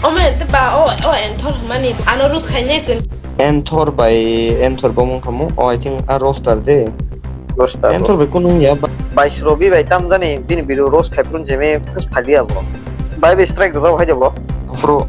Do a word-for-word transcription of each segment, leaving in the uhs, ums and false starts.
Omo ente ba o, o Enthor hwnmani ano roast khainai chwng. Enthor bai Enthor bo wngkha mo? Oh, I think a roaster de. Roaster bo. Enthor bai kunu wngya ba? Bai Srobi bai tamjani bini video roast khai phuru jeme phas phaliya bo. Bai bai strike rwjak hai de bo. Afro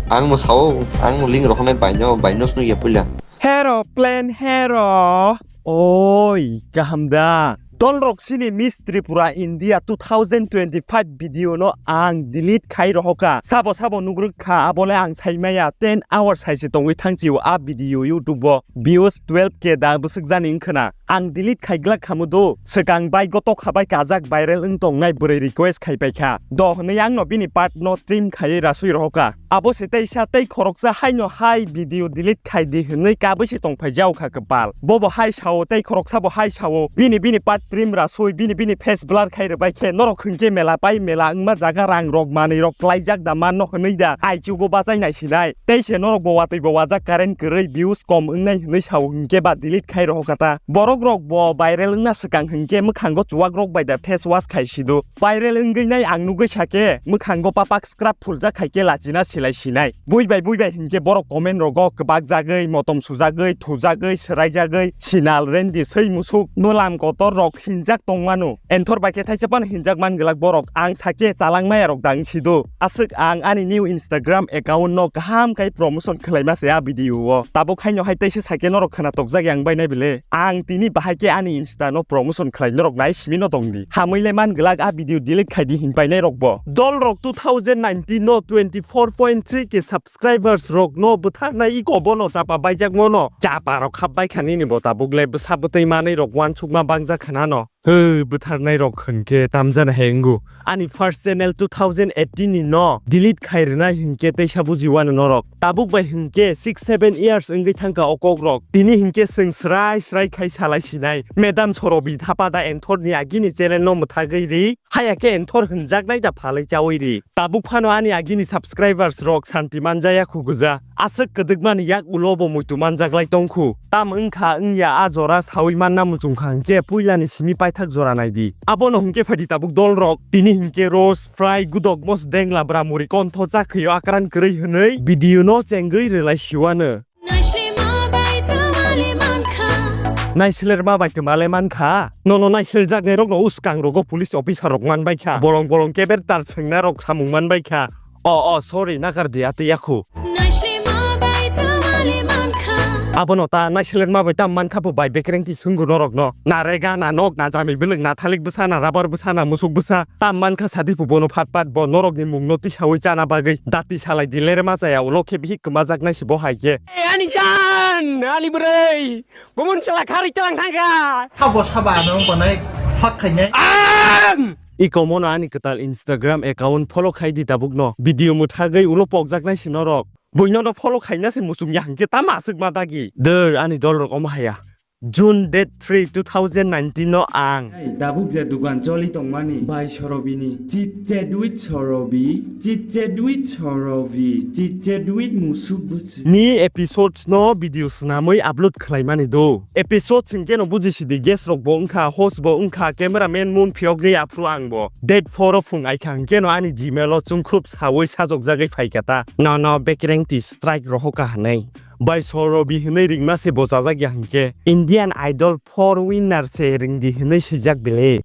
ang no sao, ang no link rok honai bai no, bai no snu ya puila. Hero plan hero. Oi, kaham da. Dolrok sini Miss Tripura India two thousand twenty-five video no ang delete khai rohoka. Sabo sabo nugrwk kha, abole ang saimaya ten hours hai se tongwi thangchio a video YouTube o. Views twelve K da bwswk jani wngkhwna. Ang delete khai glak khamu do. Swkang bai gotok khabai kajak viral wng tongnai bwrwi request khai paikha. Do hwnwi ang no bini part no trim khaiwi rasui rohoka. Abo se teisa tei khoroksa haino hai video delete khai di hwnwi kabui se tongphai jao kha kwpal. Bobo hai sao tei khoroksa bo hai sao. Bini bini part trim rasui bini bini face blur khai rwbai khe norok hwnkhe mela pai mela wngma jaga rang rok manwi rok klaijak da manno hwnwi da aichugo bachai nai sinai. Tei se norok bo watwi bo wajak current kwrwi views kom wngnai hwnwi sao hwnkhe ba delete khai roho kata. Borok rok bo viral wngna swkang hwnkhe mwkhango chuwak rok bai da face wash khai sido. Viral wngwi nai ang nugwi sakhe, mwkhango papak scrub phuljak khai khe lachina silai sinai. Bui bai bui bai hinkhe borok comment rogo kwbak jagwi, motom sujagwi, thujagwi, swraijagwi, sinal, rendi, swi musuk, bwlam kotor rok hinjak tongmano. Enthor bai khe thaisa phano hinjak man glak borok, ang sakhe chalangmaya rok dang sido. Aswk ang ani new Instagram account no kaham khai promotion khwlaima se a video o. Tabuk haino hai teisa sakhe norok khwna tokjak yang bai nai bile. Ang tini bahai khe ani Insta no promotion khlai norok nai simi no tong di. Hamwi le man glak a video delete khai di hin painai rok bo. Dol rok two thousand nineteen no twenty four point three K subscribers rok no bwthar nai iko bono chapa baijak mono. Chapa rok khap bai kha nini bo tabuk le bwsa bwtwi manwi rok uansukma bangjak khna no. Hw bwthar nai rok hwn khe tamjana he wngo. Ani first channel two thousand eighteen ni no delete khai rwnai hinkhe teisa buji wano norok. Tabuk bai hinkhe six seven years wngwi thangkha o kok rok. Tini hinkhe chwng srai srai khai salai sinai. Madam Sorobi thapa da Enthor ni agini channel no mwthagwi ri. Haya khe Enthor hwnjaknai da phalwi chaui ri. Tabuk phano ani agini subscribers rok santi manjaya khuguja. Aswk kwdwkmani yak ulo bo muitu manjaklai tongkhu. Tam wngkha wngya a jora saui manna muchungkha hinkhe puilani simi paithak jora naidi. Abono hinkhe phaidi tabuk dol rok. Tini hinkhe roast, fry, gudok mos dengla bra muri kontho chakhwio akran kwrwi hwnwi video no chengwi rwlai siwano. Naisler ma bai twmale mankha. Naisler ma bai twmale mankha. Nono naisler jaknai rokno uskang rogo police officer rok manbaikha. Bolong bolong keber tar sengna rok samung manbaikha. O, o, sorry, nakar di, ati yakhu. Naisler ma bai twmale mankha. Abono ta naisler ma bai tam mankha bo bai bekreng ti swngo norok no. Na rega, na nok, na jami beleng, na thalik bwsa, na rabar bwsa, na musuk bwsa. Tam mankha sadi bo bono phat phat bo norok ni mung no tisaui chana bagwi. Dati salai di ler ma chaya ulo khe bihik kwmajak nai si bo hai khe. Ei, ani jan, ani bwrwi. Bumon chwla kharwi tlang thangkha. Sabo saba ano wngkha nai fuck khainai. Ang! Iko mono ani kwtal Instagram account follow khai di tabuk no. Video mwthagwi ulo pokjak nai si norok. Buino no follow khaina se muchung ya hwnkhe tamo aswk ma dagi. Dwr ani dol rok omo haya. June date three, two thousand nineteen no ang. Hey, tabuk je dukan choli tongmani bai Sorobini. Chit chat with Sorobi, chit chat with Sorobi, chit chat with musuk bwswk. Ni episodes no video swnamwi upload khlaimani do. Episodes hinkhe no buji sidi guest rok bo wngkha, host bo wngkha, cameraman mun phiyok ri aphuru ang bo. Date four o phung aikha hinkhe no ani Gmail o chungkhrup saui sajokjagwi phaikha ta. No no bekreng ti strike rohoka hwnwi. Bai Sorobi hwnwi ringma se bo chajak ya hinkhe Indian Idol four winner se ringdi hwnwi swijak bile.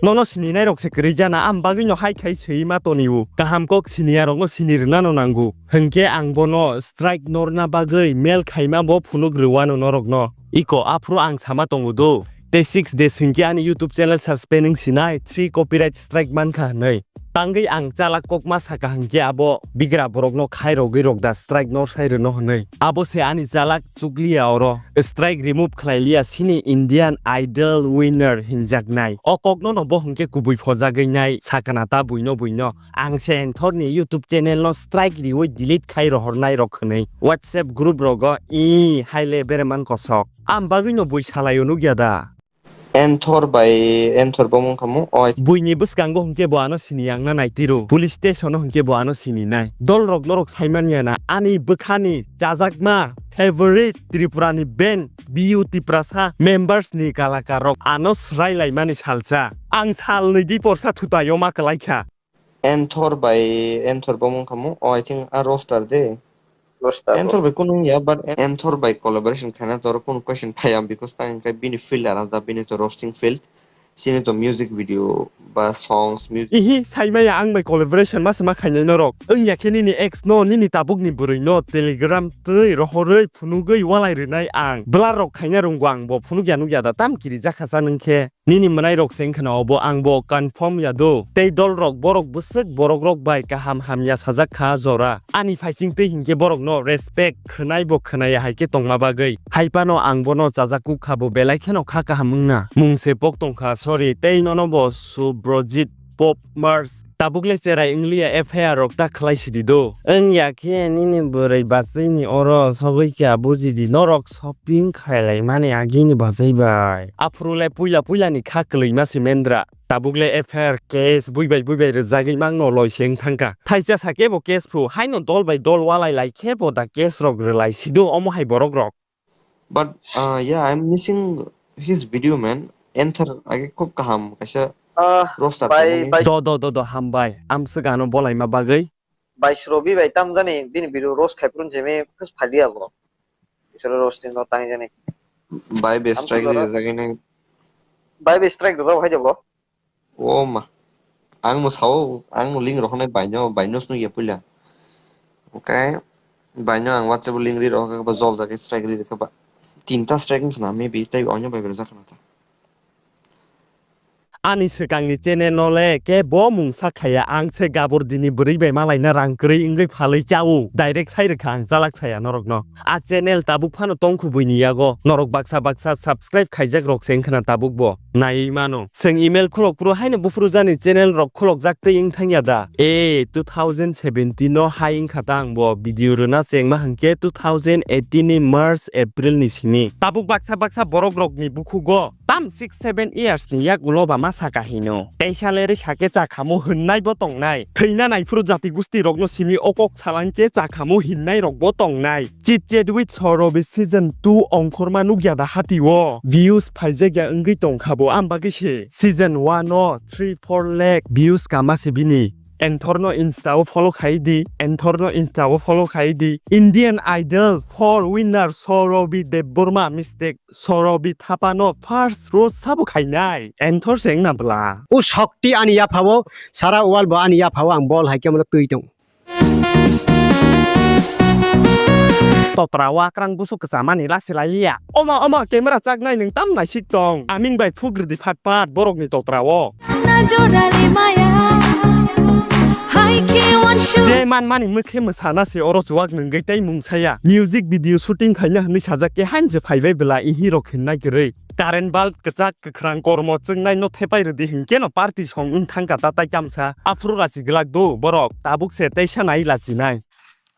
Nono sininairok se kwrwi jana, am bagwino hai khai swi ma toni-o. Kaham kok siniyarokno sini rwnano nango. Hinkhe ang bono strike norna bagwi mail khaima bo phunuk rwano norokno. Iko aphuru ang sama tongo do. Tei six days hinkhe ani YouTube channel suspend wng sinai, three copyright strike mankha hwnwi. Tangwi ang chalak kokma saka hinkhe abo bigra borokno khairogwi rokda strike nor sai rwno hwnwi. Abo se ani chalak chukliya oro. Strike remove khlailiya sini Indian Idol winner hinjaknai. O kokno no bo hinkhe kubui phojagwi nai sakana ta buino buino. Ang se Enthor ni YouTube channel no strike riwi delete khai rohornai rok hwnwi WhatsApp group rogo i hai le bereman kosok. Am bagwi no bui salaio nukya da? Enthor bai Enthor bo wngkha mo? Oi. Buini bwskango hwnkhe bo ano sini yangna naitiro. Police station o hwnkhe bo ano sini nai. Dol rok norok saimanya na ani bwkhani chajakma favorite Tripura ni band B U Tiprasa members ni kalakar rok ano swrai laimani salsa. Ang sal nwi di porsa thutai o ma kwlai kha. Anthor bai, Anthor bo wngkha mo? Oh, I think a roaster de. Roaster bo. Anthor bai kunu wngya, but Anthor bai collaboration khaina toro kunu question phaiya, because tang khe bini field alada, bini to roasting field. Chini to music video ba songs, music. Ihi, saimaya ang bai collaboration ma se ma khainai norok. Wngya khe nini ex no, nini tabuk ni bwrwi no Telegram twi rohorwi phunugwi walai rwnai ang. Bwla rok khaina rwngbo ang bo phunukya nukya da tam kiri jakha cha nwng khe. Nini mwnai rok se wngkha na obo ang bo confirm ya do. Tei dol rok borok bwswk borok rok bai kaham hamya sajak kha jora. Ani phaising twi hinkhe borok no respect khwnai bo khwnaya hai khe tongma bagwi. Hai phano ang bono chajak kuk kha bo belai kheno kha kaham wngna. Mung se pok tong kha, sorry. Tei nono bo Subrojit Pop Mars. Tabuk le cherai wng liya, F I R rok ta khlai sidi do. Wng ya khe nini bwrwi bachwi ni oro sogwi kha, buji di norok shopping khailai mani agini bachwi bai. Aphuru le puila puila ni kha kwlwi ma se mendra. Tabuk le F I R case bui bai bui bai rwjagwi mang no loi se wng thang kha. Thaisa sa khe bo case phu, haino dol bai dol walai lai khe bo da case rok rwlai si do omo hai borok rok. But, uh, yeah, I'm missing his video, man. Anthor age khub kaham kaisa Ah, roaster bai, tongmani. Bai. Do, do, do, do, hambai. Amswk ano bolaima bagwi. Bai Surobi bai tam jani bini video roast khai phuru jemi khas phadi abo. Isoro roasting no tang jani. Bai be Amswk strike oro. Rijak ini. Bai be strike rijak hai jabo. O ma. Ang no sao, ang no link rohornai baino, baino swnwi ya puila. Okay. Baino ang WhatsApp link ri rohor kha ba jol jagwi strike ri kha ba. Tinta strike wngkha na maybe tei oino bai berajak khana ta. Ani swkangni channel no le kebo mungsa khaya, ang se gabur dini bwrwi bai malaina rang kwrwi wngwi phalwi chao. Direct sai rwkha ang chalak saya norokno. A channel tabuk phano tongkhu buini yago. Norok baksa baksa subscribe khaijak rok se wngkhana tabuk bo. Naiwi mano. Chwng email khulok phuru haino buphuru jani channel rok khulokjak tei wng thangya da? E, two thousand seventeen no hai wngkha ta ang bo video rwna chengma hwnkhe two thousand eighteen ni March, April ni simi. Tabuk baksa baksa borok rokni bukhugo tam six seven years ni yak ulo ba ma saka hino. Teisa lerwi sake chakhamu hwnnai bo tongnai. Thwina naiphuru jati gusti rokno simi o kok salangkhe chakhamu hinnai rokbo tongnai. Chit Chat with Sauravi season two ongkhorma nukya da hati o. Views phaijak ya wngwi tongkha bo, am bagwi se season one o three four lakh views kama se bini. Anthor no Insta o follow khai di, Anthor no Insta o follow khai di. Indian Idol four winner Sauravi Debbarma, mistake, Sauravi Thapa no first roast sabo khainai. Anthor se wngna bwla. O shokti ani yaphao, sara world bo ani yaphao ang bol hai khe mano twi tong. Totra o akrang busu kwchamani lasi lai liya. Omo, omo, camera chaknai nwng tam naisik tong. Aming bai phuk rwdi phat phat borokni totra o. Je man mani mwkhe mwsana se oro chuwak nwngwi tei mungsaya. Music video shooting khaina hwnwi sajak khe hain je phaibai bwla i hero khinna kwrwi. Current bulb kwchak kwkhrang kormo chwngnai no thepai rwdi hinkhe no party song wng thangkha tatai kamsa. Aphuru lachi glak do borok, tabuk se teisa nai lachinai.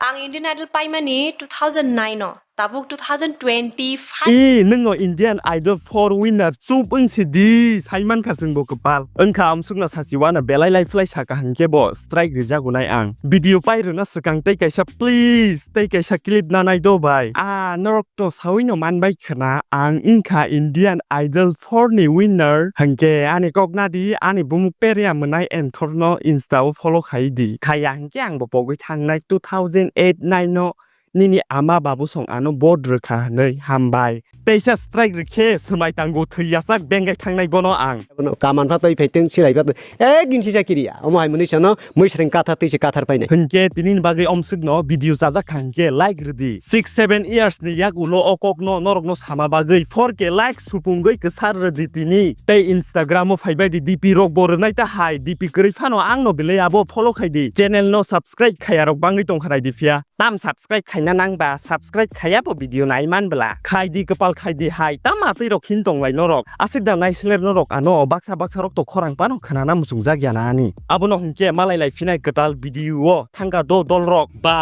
Ang Indian Idol paimani two thousand nine o, tabuk two thousand twenty-five. E, nwng no Indian Idol four winner chup wng si di, sai mankha chwng bo kwpal. Wngkha amsukno sachi wana belai lai phlai saka hinkhe bo strike rijagunai ang. Video pai rwna swkang tei kaisa please, tei kaisa clip nanai do bai. A norok to saui no manbai khwna, ang wngkha Indian Idol four ni winner. Hinkhe ani kok nadi, ani bumuk Peria mwnai Anthor no Insta o follow khai di. Khaya hinkhe ang bo pogwi thangnai two thousand eight nine no nini ama babu song ano vote rwkha hwnwi. Hambai. Teisa strike rwkhe swmai tango thwi yachak bengai thangnai bono ang. Bono kaman pha twi phai tong silai pha twi. Ek din sisa kiriya. Omo hai mwnwi sano mui sreng kathar twi se kathar painai. Hinkhe tini ni bagwi omswk no video chajak kha hinkhe like rwdi. Six seven years ni yak ulo o kok no norok no sama bagwi four K like supungwi kwsar rwdi tini. Tei Instagram o phaibai di D P rok bo rwnai ta hai. D P kwrwi phano ang no belai abo follow khai di. Channel no subscribe khaya rok bangwi tongkha nai di phiya. Tam subscribe khaina nang ba, subscribe khaya bo video nai man bwla. Khai di kwpal khai di hai, tam atwi rok hin tong lai norok. Aswk da nai sler norok ano baksa baksa rok to khorang pano khwnana muchung jak ya na ani. Abono hinkhe malai lai phinai kwtal video o thangka do dol rok. Bye.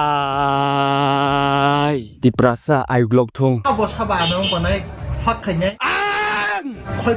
Tiprasa ayuk lok thung. Abo saba ano wngkha nai fuck khainai. Khoi